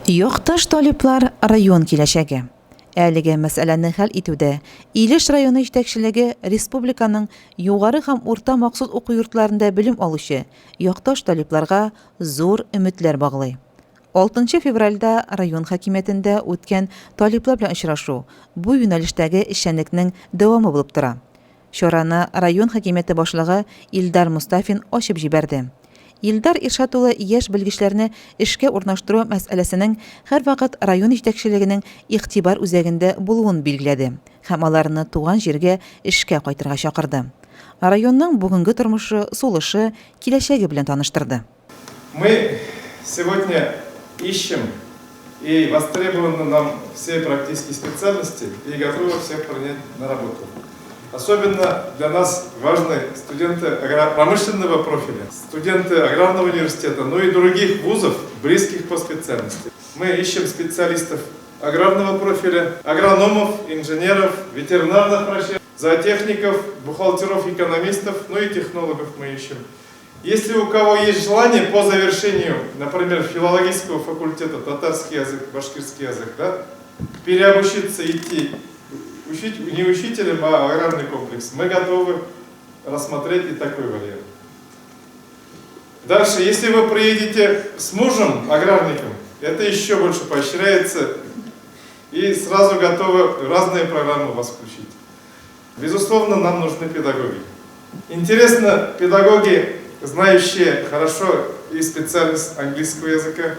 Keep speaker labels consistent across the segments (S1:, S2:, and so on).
S1: Якташ талиплар, район киләчәге. Әлеге мәсьәләне хәл итүдә Илеш районы җитәкчелеге республиканың югары һәм урта махсус уку йортларында белем алучы якташ талипларга зур өметләр баглый. Алтынчы февральдә район хакимиятендә үткән талиплар белән очрашу бу юнәлештәге эшчәнлекнең дәвамы булып тора. Чараны район хакимияте башлыгы Илдар Мостафин ачып җибәрде. Илдар Иршат улы яшь белгечләрне эшкә урнаштыру мәсьәләсенең һәрвакыт район җитәкчелегенең игътибар үзәгендә булуын билгеләде һәм аларны туган җиргә эшкә кайтырга чакырды. Районның бүгенге тормышы, сулышы, киләчәге белән таныштырды.
S2: Мы сегодня ищем и востребованы нам все практические специальности и готовы всех принять на работу. Особенно для нас важны студенты промышленного профиля, студенты аграрного университета, ну и других вузов, близких по специальности. Мы ищем специалистов аграрного профиля, агрономов, инженеров, ветеринарных врачей, зоотехников, бухгалтеров, экономистов, ну и технологов мы ищем. Если у кого есть желание по завершению, например, филологического факультета, татарский язык, башкирский язык, да, переобучиться, идти, учить не учителем, а аграрный комплекс, мы готовы рассмотреть и такой вариант. Дальше, если вы приедете с мужем, аграрником, это еще больше поощряется и сразу готовы разные программы вас включить. Безусловно, нам нужны педагоги. Интересно, педагоги, знающие хорошо и специальность английского языка,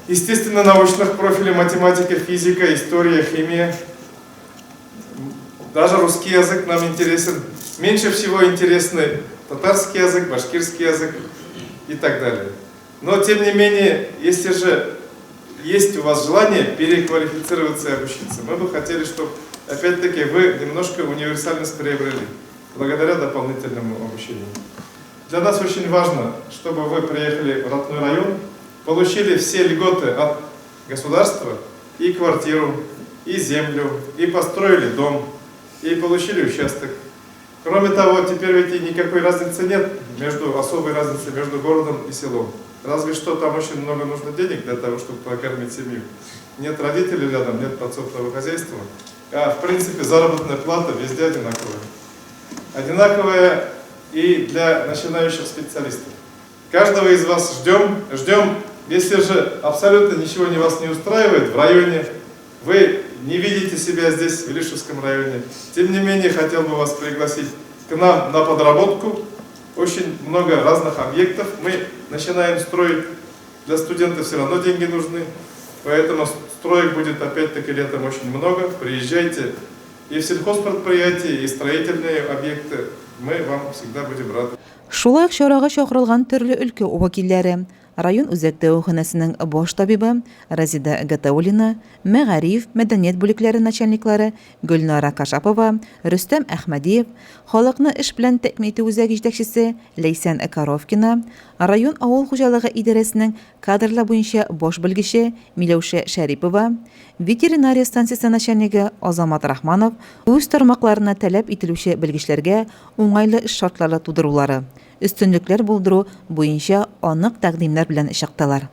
S2: естественно, научных профилей математика, физика, история, химия, даже русский язык нам интересен. Меньше всего интересны татарский язык, башкирский язык и так далее. Но, тем не менее, если же есть у вас желание переквалифицироваться и обучиться, мы бы хотели, чтобы, опять-таки, вы немножко универсальность приобрели, благодаря дополнительному обучению. Для нас очень важно, чтобы вы приехали в родной район, получили все льготы от государства, и квартиру, и землю, и построили дом, и получили участок. Кроме того, теперь ведь и никакой разницы нет, между, особой разницы между городом и селом. Разве что там очень много нужно денег для того, чтобы прокормить семью. Нет родителей рядом, нет подсобного хозяйства. А в принципе заработная плата везде одинаковая. Одинаковая и для начинающих специалистов. Каждого из вас ждем, ждем. Если же абсолютно ничего не вас не устраивает в районе, вы не видите себя здесь, в Илишевском районе, тем не менее хотел бы вас пригласить к нам на подработку. Очень много разных объектов мы начинаем строить. Для студентов все равно деньги нужны, поэтому строек будет опять-таки летом очень много. Приезжайте и в сельхозпредприятия, и строительные объекты. Мы вам всегда будем рады.
S1: Шулай ук чарага чакырылган төрле өлкә вәкилләре, район үзәк дәваханәсенең баш табибы Разида Гатауллина, мәгариф, мәдәният бүлекләре начальниклары Гөлнара Кашапова, Рөстәм Әхмәдиев, халыкны эш белән тәэмин итү үзәге җитәкчесе Ләйсән Коровкина, район авыл хуҗалыгы идарәсенең кадрлар буенча баш белгече Миләүшә Шәрипова, ветеринария станциясе начальнигы Азамат Рахманов үз тармакларына таләп ителүче белгечләргә уңайлы эш шартлары тудырулары, өстенлекләр булдыру буенча анык тәкъдимнәр белән чыктылар.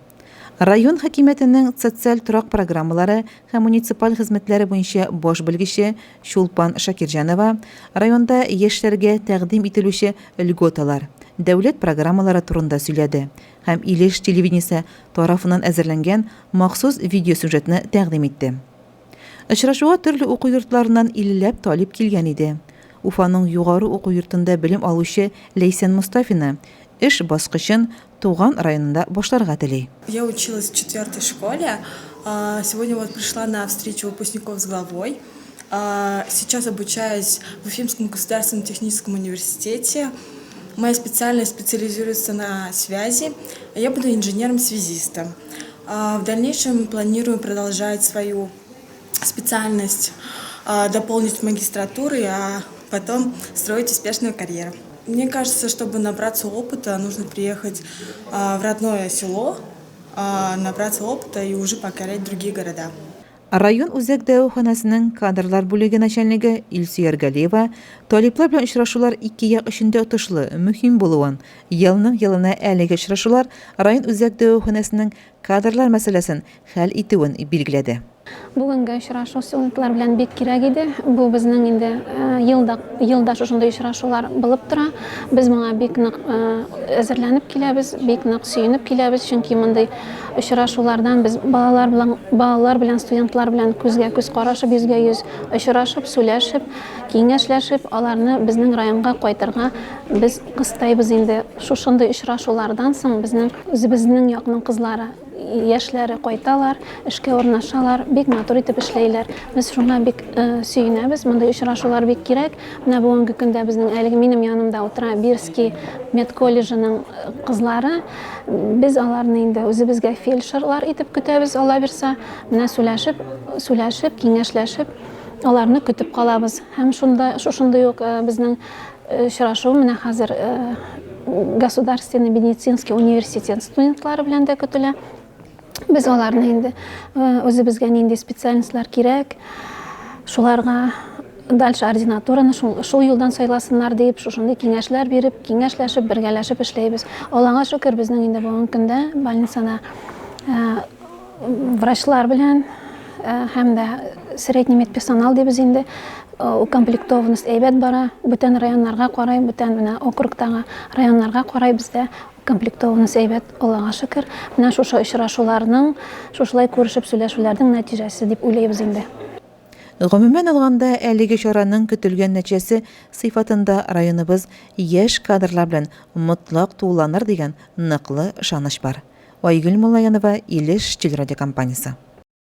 S1: Район хакимиятенең социаль торак программалары һәм муниципаль хезмәтләре буенча баш белгече Чулпан Шакирҗанова районда яшьләргә тәкъдим ителүче льготалар, дәүләт программалары турында сөйләде һәм Илеш телевидениесе тарафыннан әзерләнгән махсус видеосюжетны тәкъдим итте. Очрашуга төрле уку йортларыннан иллеләп талип килгән иде. Уфаның югары уку йортында белем алучы Ләйсән Мостафина эш баскычын туган районында башларга тели.
S3: Я училась в четвертой школе. Сегодня вот пришла на встречу выпускников с главой. Сейчас обучаюсь в Уфимском государственном техническом университете. Моя специальность специализируется на связи. Я буду инженером-связистом. В дальнейшем планирую продолжать свою специальность, дополнить магистратурой, а потом строить успешную карьеру. Мне кажется, чтобы набраться опыта, нужно приехать в родное село, набраться опыта и уже покорять другие города.
S1: Район үзәк дәваханәсенең кадрлар бүлеге начальнигы Илсөяр Галиева талиплар белән очрашулар ике як өчен дә отышлы, мөһим булуын, елның-елына әлеге очрашулар район үзәк дәваханәсенең кадрлар мәсьәләсен хәл итүен билгеләде.
S4: Бүгенге очрашу студентлар белән бик кирәк иде. Бу безнең инде елда, елда шушындый очрашулар булып тора. Без моңа бик нык әзерләнеп киләбез, бик нык сөенеп киләбез, чөнки мондый очрашулардан без балалар белән, балалар белән, студентлар белән күзгә күз карашып, йөзгә йөз очрашып, сөйләшеп, киңәшләшеп, аларны безнең районга кайтырга без кыстайбыз инде. Шушындый очрашулардан соң безнең үзебезнең якның кызлары Яшьләре кайталар, эшкә урнашалар, бик матур итеп эшләйләр. Без шуңа бик сөенәбез. Мондый очрашулар бик кирәк. Менә бүгенге көндә безнең әлеге минем янымда утыра Бирский медколледжының кызлары. Без аларны инде үзебезгә фельдшерлар итеп көтәбез, Алла бирса. Менә сөйләшеп, сөйләшеп, киңәшләшеп аларны көтеп калабыз. Һәм шунда шушындый ук безнең Очрашу менә хәзер Государственный медицинский университет студентлары белән дә көтелә. Без аларны инде үзебезгә нинди специальностьлар кирәк, шуларга дальше ординатураны шул, шул юлдан сайласыннар дип, шушындый киңәшләр биреп, киңәшләшеп, бергәләшеп эшләйбез. Аллага шөкер, безнең инде бүгенге көндә больницада Врачлар белән һәм дә средний медперсонал дибез инде, укомплектованность әйбәт бара. Бүтән районнарга карай, бүтән менә округтагы районнарга карай бездә укомплектованность әйбәт, Аллага шөкер. Менә шушы очрашуларның, шушылай күрешеп сөйләшүләрнең нәтиҗәсе дип уйлыйбыз инде.
S1: Гомумән алганда, әлеге чараның көтелгән нәтиҗәсе сыйфатында районыбыз яшь кадрлар белән мотлак тулыланыр дигән ныклы ышаныч бар. Айгөл Муллаянова, Илеш телерадиокомпаниясе.